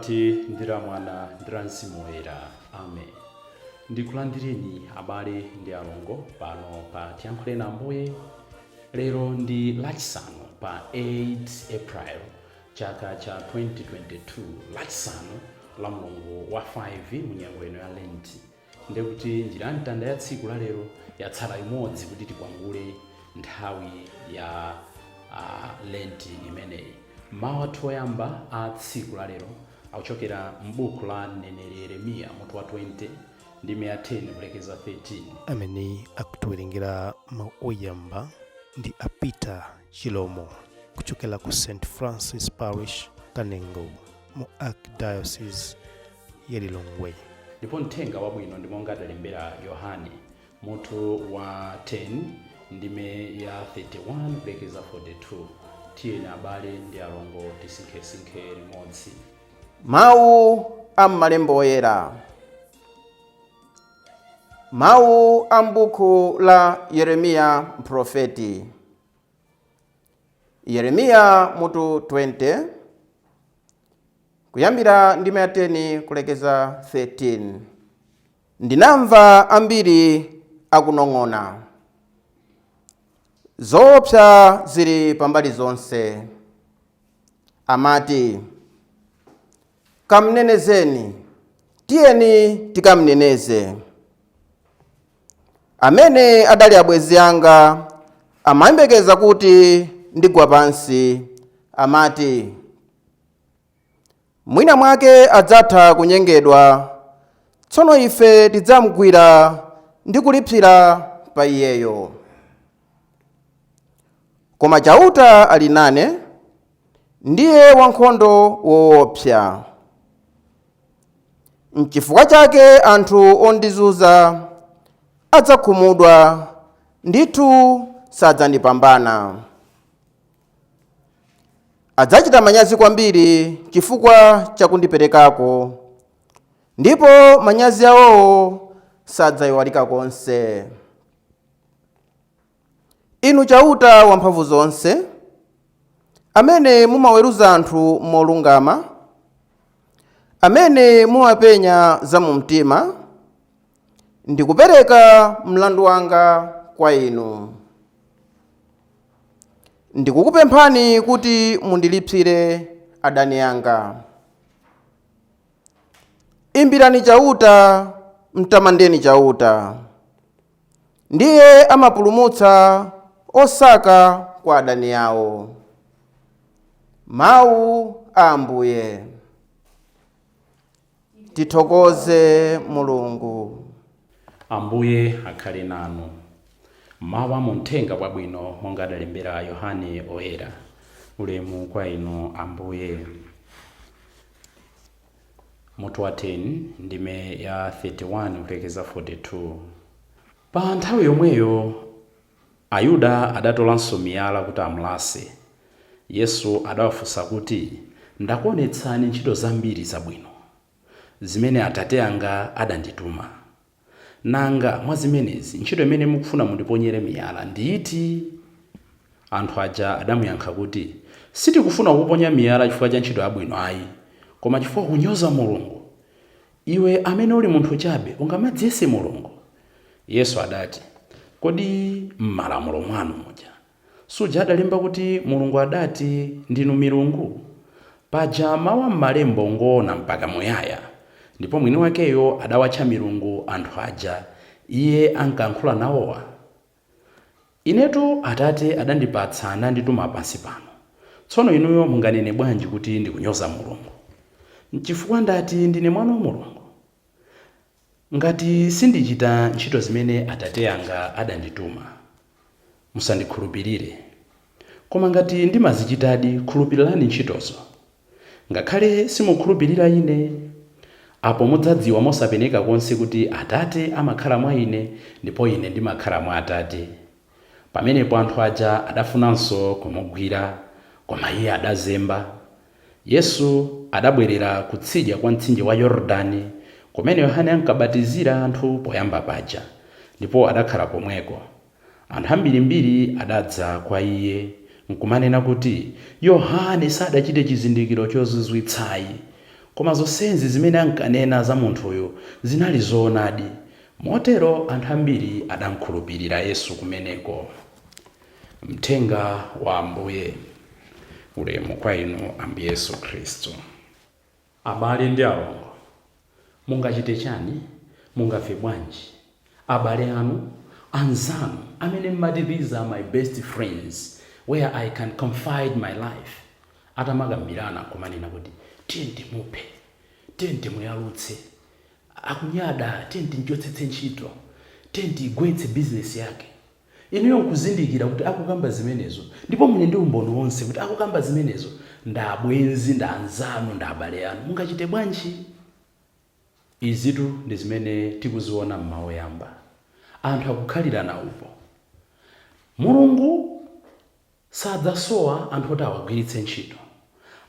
Atate ndi la Mwana ndi la Mzimu Woyera. Amen. Ndikulandireni abale ndi alongo pano pa Tiyankhuleni Ambuye. Lero ndi Lachisanu pa 8 April chaka cha 2022, Lachisanu la mulungu wa 5 mu nyengo ino ya Lent. Ndekuti njira ya mtanda ya tsiku la lero yatsala imodzi kuti tikwangule nthawi ya Lent imeneyi. Mawu athu oyamba a tsiku la lero akuchokera m'buku la mneneri Yeremiya, mutu wa 20, ndime ya 10 kulekeza 13. Amene akutiwerengera mawu oyamba ndi a Peter Chilomo kuchokera ku St Francis Parish, Kanengo, mu Archdiocese ya Lilongwe. Ndipo mthenga wabwino ndi monga adalembera Yohane, mutu wa 10, ndime ya 31 kulekeza 42. Tiyeni abale ndi alongo tisinkhesinkhe limodzi. Mawu a m'malembo oyera. Mawu a m'buku la Yeremiya mprofeti. Yeremiya mutu 20, kuyambira ndime ya 10 kulekeza 13. Ndinamva ambiri akunong'ona, "Zoopsa zili pambali zonse!" Amati, "Kamnenezeni, tiyeni tikamneneze." Amene adali abwenzi anga amayembekeza kuti ndigwa pansi, amati, "Mwina mwake adzatha kunyengedwa, tsono ife tidzamugwira ndi kulipsira pa iyeyo." Koma Chauta ali nane, ndiye wankhondo woopsa. N'chifukwa chake anthu ondizunza adzakhumudwa, ndithu sadzandipambana. Adzachita manyazi kwambiri chifukwa cha kundiperekako, ndipo manyazi awowo sadzayiwalika konse. Inu Chauta wamphamvu zonse, amene mumaweruza anthu molungama, amene mumapenya za mu mtima, ndikupereka mlandu wanga kwa inu. Ndikukupemphani kuti mundilipsire adani anga. Imbirani Chauta, mtamandeni Chauta. Ndiye amapulumutsa osaka kwa adani awo. Mawu a Ambuye. Tithokoze Mulungu. Ambuye akhale nanu. Mawu a muthenga wabwino monga adalembera Yohane Oyera. Ulemu kwa inu Ambuye. Mutu wa 10, ndime ya 31 kulekeza 42. Pa nthawi yomweyo Ayuda adatolanso miyala kuti amulase. Yesu adawafunsa kuti, "Ndakuonetsani ntchito zambiri zabwino zimene Atate anga adandituma. Nanga mwa zimenezi ntchito imene mukufuna mundiponyere miyala ndi iti?" Anthu aja adamuyankha kuti, "Sitikufuna kukuponya miyala chifukwa cha ntchito yabwino ayi, koma chifukwa ukunyoza Mulungu. Iwe amene uli munthu chabe, ungamadziyese Mulungu?" Yesu adati, "Kodi m'malamulo mwanu muja suja adalemba kuti Mulungu adati, 'Ndinu milungu'? Paja mawu a m'malembo ngoona mpaka muyaya, ndipo mwini wakeyo adawatcha milungu anthu aja iye ankayankhula nawowa. Inetu Atate adandipatsa nandituma pansi pano. Tsono inuyo munganene bwanji kuti ndikunyoza Mulungu, chifukwa ndati ndine Mwana wa Mulungu? Ngati sindichita ntchito zimene Atate anga adandituma, musandikhulupirire. Koma ngati ndimazichitadi, khulupirirani ntchitozo, ngakhale simukhulupirira Ine. Apo mudzadziwa mosapeneka konse kuti Atate amakhala mwa Ine, ndipo Ine ndimakhala mwa Atate. Pamenepo anthu aja adafunanso kumugwira, koma Iye adazemba. Yesu adabwerera kutsidya kwa mtsinje wa Yordani, kumene Yohane ankabatizira anthu poyamba paja, ndipo adakhala komweko. Anthu ambirimbiri adadza kwa Iye, nkumanena kuti, "Yohane sadachite chizindikiro chozizwitsa ayi, Koma zonsezi zimene ankanena za munthuyu zinali zoonadi. Motero anthu ambiri adamkhulupirira Yesu kumeneko. Mthenga wa Ambuye. Ulemu kwa inu, Ambuye Yesu Khristu. Abale ndi alongo, mungachite chani? Mungamve bwanji abale anu, anzanu amene mmati, "These are my best friends where I can confide my life," atamakambirana kumanena kuti, "Tiye timuphe, tiye timuyalutse, akunyada, tiye timchotsetse ntchito, tiye tigwetse bizinesi yake"? Inuyo nkuzindikira kuti akukamba zimenezo, ndipo muli ndi umboni wonse kuti akukamba zimenezo ndi abwenzi, ndi anzanu, ndi abale anu, mungachite bwanji? Izitu ndi zimene tikuziona m'mawu oyamba. Anthu akukhalirana upo. Mulungu sadzasowa anthu oti awagwiritse ntchito.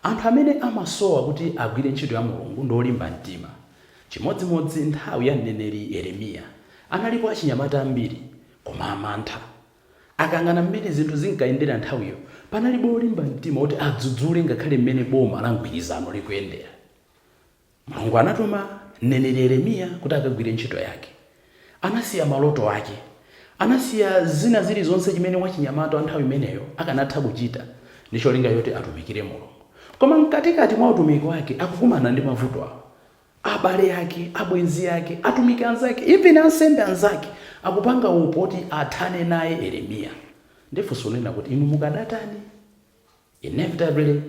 Anthu amene amasowa kuti agwire ntchito ya Mulungu ndi olimba mtima. Chimodzimodzi nthawi ya mneneri Yeremiya, analipo achinyamata ambiri, koma amantha. Akang'ana mmene zinthu zinkayendera nthawiyo, panalibe olimba mtima oti adzudzule ngakhale mmene boma la mgwirizano likuyendera. Mulungu anatuma mneneri Yeremiya kuti akagwire ntchito yake. Anasiya maloto ake, anasiya zina zilizonse chimene wachinyamata wa nthawi imeneyo akanatha kuchita, ndi cholinga choti atumikire Mulungu. Koma mkatikati mwa utumiki wake akukumana ndi mavuto awo. Abale ake, abwenzi ake, atumiki anzake, even ansembe anzake akupanga upo kuti athane naye Yeremiya. Ndifunso unena kuti, inu mukadatani? Inevitably,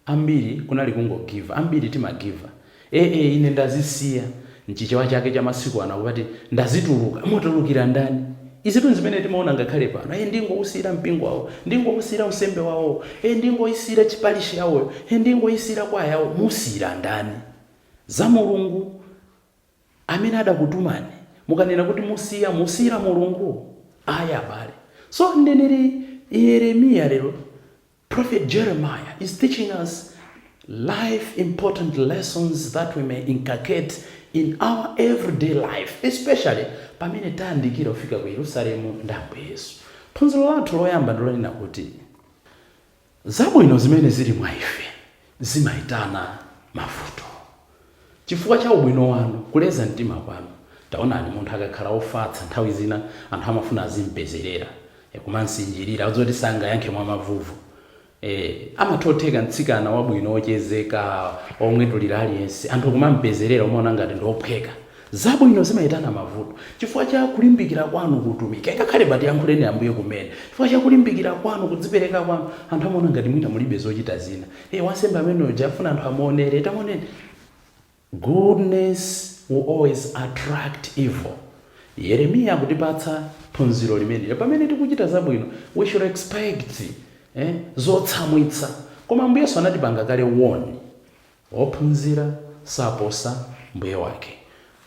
ambiri kunali kungogiva. Ambiri timagiva. Ee, ine ndazisiya. Mchichewa chake cha masiku ano akupati ndazituluka. Mutulukira ndani? Izitu zimene timaona ngakhale pano. E, ndingousiyira mpingo wawo, ndingousiyira unsembe wawo, e, ndingoyisira chipalishi yawoyo, e, ndingoyisira kwaya yawo. Musiyira ndani za Mulungu amene adakutumani? Mukanena kuti musiya, musiyira Mulungu? Aya, abale. So mneneri Yeremiya lero, Prophet Jeremiah, is teaching us life important lessons that we may inculcate in our everyday life, especially pamene tayandikira kufika ku Yerusalemu ndi Ambuye Yesu. Phunziro lathu loyamba ndilonena kuti zabwino zimene zili mwa ife zimayitana mavuto. Chifukwa cha ubwino wanu, kuleza mtima kwanu. Taonani, munthu akakhala ofatsa, nthawi zina anthu amafuna azimpezerera, kumansinjirira, adzoti sangayankhe mwa mavuvu. Amathotheka mtsikana wabwino, wochezeka, omwetulira aliyense, anthu kumampezerera, umaona ngati ndiophweka. Zabwino zimayitana mavuto. Chifukwa cha kulimbikira kwanu kutumika, ngakhale patiyankhuleni Ambuye kumene, chifukwa cha kulimbikira kwanu, kudzipereka kwanu, anthu amaona ngati mwina mulibe zochita zina. Wansembe amene uja afuna anthu amuonere, tamuoneni. Goodness will always attract evil. Yeremiya akutipatsa phunziro limenelo. Pamene tikuchita zabwino, we should expect zotsamwitsa. Koma Ambuye Yesu anatipanga kale warn: wophunzira saposa mbuye wake,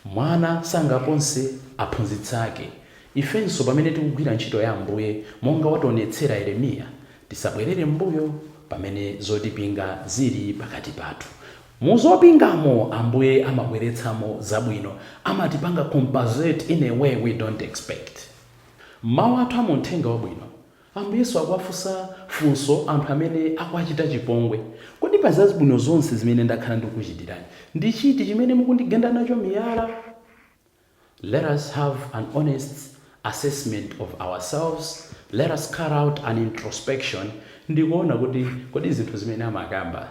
mwana sangaponse aphunzitsi ake. Ifenso pamene tikugwira ntchito ya Ambuye monga wationetsera Yeremiya, tisabwerere mbuyo pamene zotipinga zili pakati pathu. Muzopingamo Ambuye amabweretsamo zabwino, amatipanga compensate in a way we don't expect. Mawu athu amuthenga wabwino, Ambuye Yesu akuwafunsa funso anthu amene akuachita chipongwe: "Kodi pa zabwino zonse zimene ndakhala ndikukuchitirani, ndi chiti chimene mukundigenda nacho miyala?" Let us have an honest assessment of ourselves. Let us carry out an introspection ndikuona kuti, kodi zinthu zimene amakamba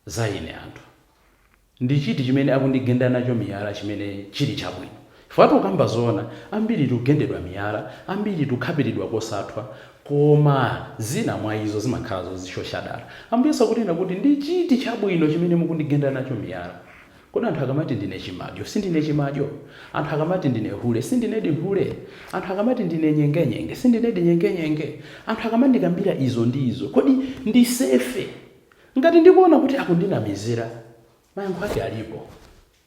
za ine anthu, ndi chiti chimene akundigenda nacho miyala chimene chili chabwino? Chifukwa tikukamba zoona, ambiri tikugendedwa miyala, ambiri tikukhapiridwa kosathwa, koma zina mwa izo zimakhala zozishosha dala. Ambuye Yesu akunena kuti, "Ndi chiti chabwino chimene mukundigenda nacho miyala? Kodi anthu akamati ndine chimadyo, sindine chimadyo? Anthu akamati ndine hule, sindinedi hule? Anthu akamati ndine nyengenyenge, sindinedi nyengenyenge? Anthu akamandikambira izo ndi izo, kodi ndisefe? Ngati ndikuona kuti akundinamizira, mayankho ake alipo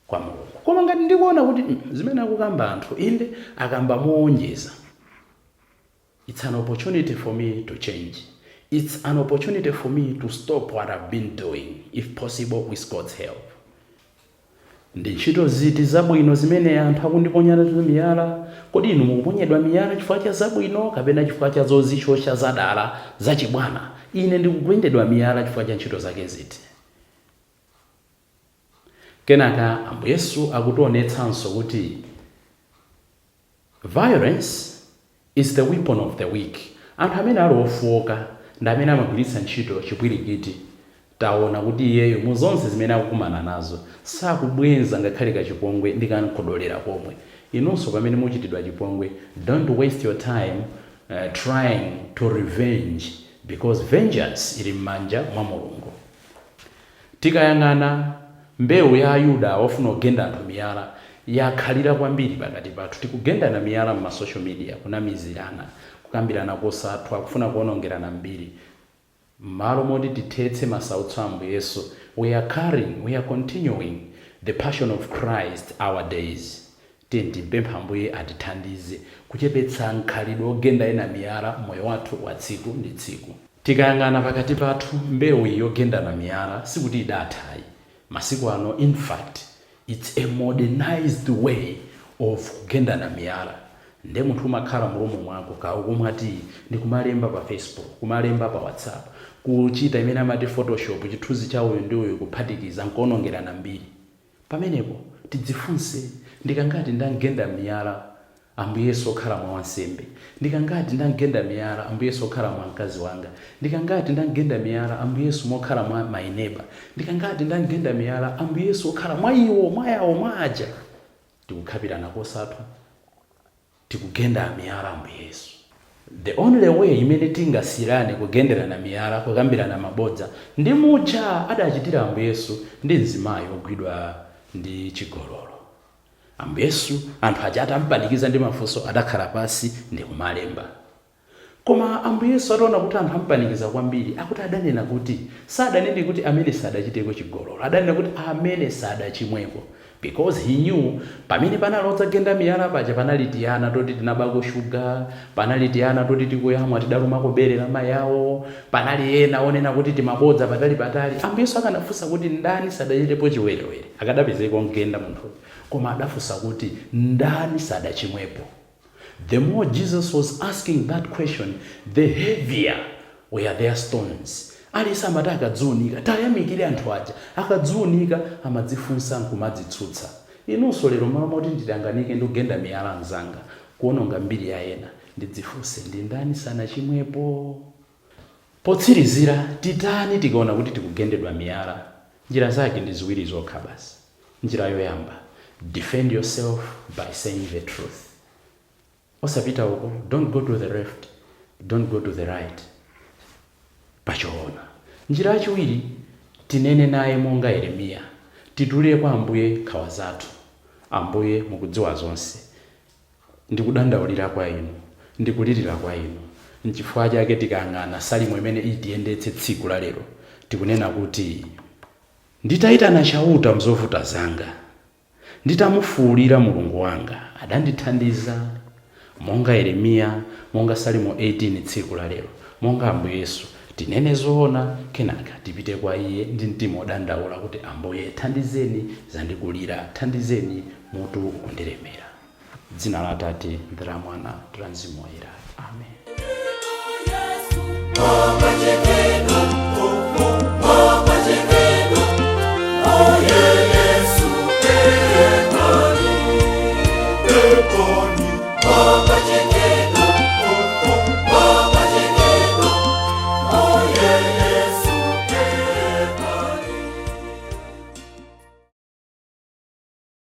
kwa Mulungu. Koma ngati ndikuona kuti zimene akukamba anthu, inde, akamba moonjeza, it's an opportunity for me to change. It's an opportunity for me to stop what I've been doing, if possible, with God's help. Ndi ntchito ziti zabwino zimene anthu akundiponya nazo miyala? Kodi inu mukuponyedwa miyala chifukwa cha zabwino kapena chifukwa cha zozishosha zadala, zachibwana? Ine ndikugendedwa miyala chifukwa cha ntchito zake ziti? Kenaka Ambuye Yesu akutionetsanso kuti violence is the weapon of the weak. Anthu amene ali ofowoka ndi amene amagwiritsa ntchito chipwirikiti. Taona kuti iyeyo mu zonse zimene akukumana nazo sakubwenza ngakhale kachipongwe ndi kankodolera komwe. Inunso pamene muchitidwa chipongwe, don't waste your time trying to revenge, because vengeance ili m'manja mwa Mulungu. Tikayang'ana mbewu ya Ayuda ofuna kugenda anthu miyala, yakhalira kwambiri pakati pathu. Tikugendana miyala m'ma social media, kunamizirana, kukambirana kosathwa, kufuna kuonongerana mbiri m'malo moti tithetse masautso a Ambuye Yesu. We are carrying, we are continuing the passion of Christ our days. Tiye timpempha Ambuye atithandize kuchepetsa mkhalidwe ogenda ena miyala moyo wathu wa tsiku ndi tsiku. Tikayang'ana pakati pathu, mbewu iyi yogendana miyala sikuti idathayi masiku ano. In fact, it's a modernized way of kugendana miyala. Nde munthu umakhala mu room mwako kaukumwa tii ndi kumalemba pa Facebook, kumalemba pa WhatsApp, kuchita imene amati Photoshop, chithunzi cha uyu ndi uyu kuphatikiza nkuonongerana mbiri. Pamenepo tidzifunse: ndikangati ndamgenda miyala Ambuye Yesu okhala mwa wansembe? Ndikangati ndamgenda miyala Ambuye Yesu okhala mwa mkazi wanga? Ndikangati ndamgenda miyala Ambuye Yesu mokhala mwa my neighbor? Ndikangati ndamgenda miyala Ambuye Yesu okhala mwa iwo, mwa yawo, mwa aja? Tikukhapirana kosathwa, tikugenda miyala Ambuye Yesu. The only way imene tingasiyirane kugenderana miyala, kukambirana mabodza, ndi muja adachitira Ambuye Yesu ndi mzimayi ogwidwa ndi chigololo. Ambuye Yesu, anthu aja atampanikiza ndi mafunso, adakhala pasi ndi kumalemba. Koma Ambuye Yesu ataona kuti anthu ampanikiza kwambiri, akuti adanena kuti, sadanene kuti amene sadachiteko chigololo, adanena kuti amene sadachimweko, because he knew pamene panali odzagenda miyala paja panali tiyana toti tinabako shuga, panali tiyana toti tikuyamwa tidalumako bere la mayi awo, panali ena onena kuti timabodza patali patali. Ambuye Yesu akanafunsa kuti ndani sadachitepo chiwerewere, akadapezeka omgenda munthuyo. Koma adafunsa kuti ndani sadachimwepo. The more Jesus was asking that question, the heavier were their stones. Aliyense amati akadziunika, tayamikire anthu aja, akadziunika amadzifunsa nkumadzitsutsa. Inunso lero, malo moti nditanganike ndi kugenda miyala anzanga, kuononga mbiri ya ena, ndidzifunse: ndi ndani sanachimwepo? Potsirizira, titani tikaona kuti tikugendedwa miyala? Njira zake ndi ziwiri zokha basi. Njira yoyamba, defend yourself by saying the truth. Osapita uko, don't go to the left, don't go to the right, pachoona. Njira yachiwiri, tinene naye monga Yeremiya, titulire kwa Ambuye nkhawa zathu. Ambuye, mukudziwa zonse. Ndikudandaulira kwa inu, ndikulirira kwa inu. Nchifukwa chake tikayang'ana salimo imene itiyendetse tsiku la lero, tikunena kuti, "Nditayitana Chauta mzovuta zanga, nditamufuwulira Mulungu wanga, adandithandiza." Monga Yeremiya, monga Salimo 18 tsiku la lero, monga Ambuye Yesu, tinene zoona, kenaka tipite kwa iye ndi mtima odandaula kuti, "Ambuye, thandizeni, zandikulira, thandizeni, mutu ukundilemera." Dzina la Atate ndi la Mwana ndi la Mzimu Woyera, amen. Yesu.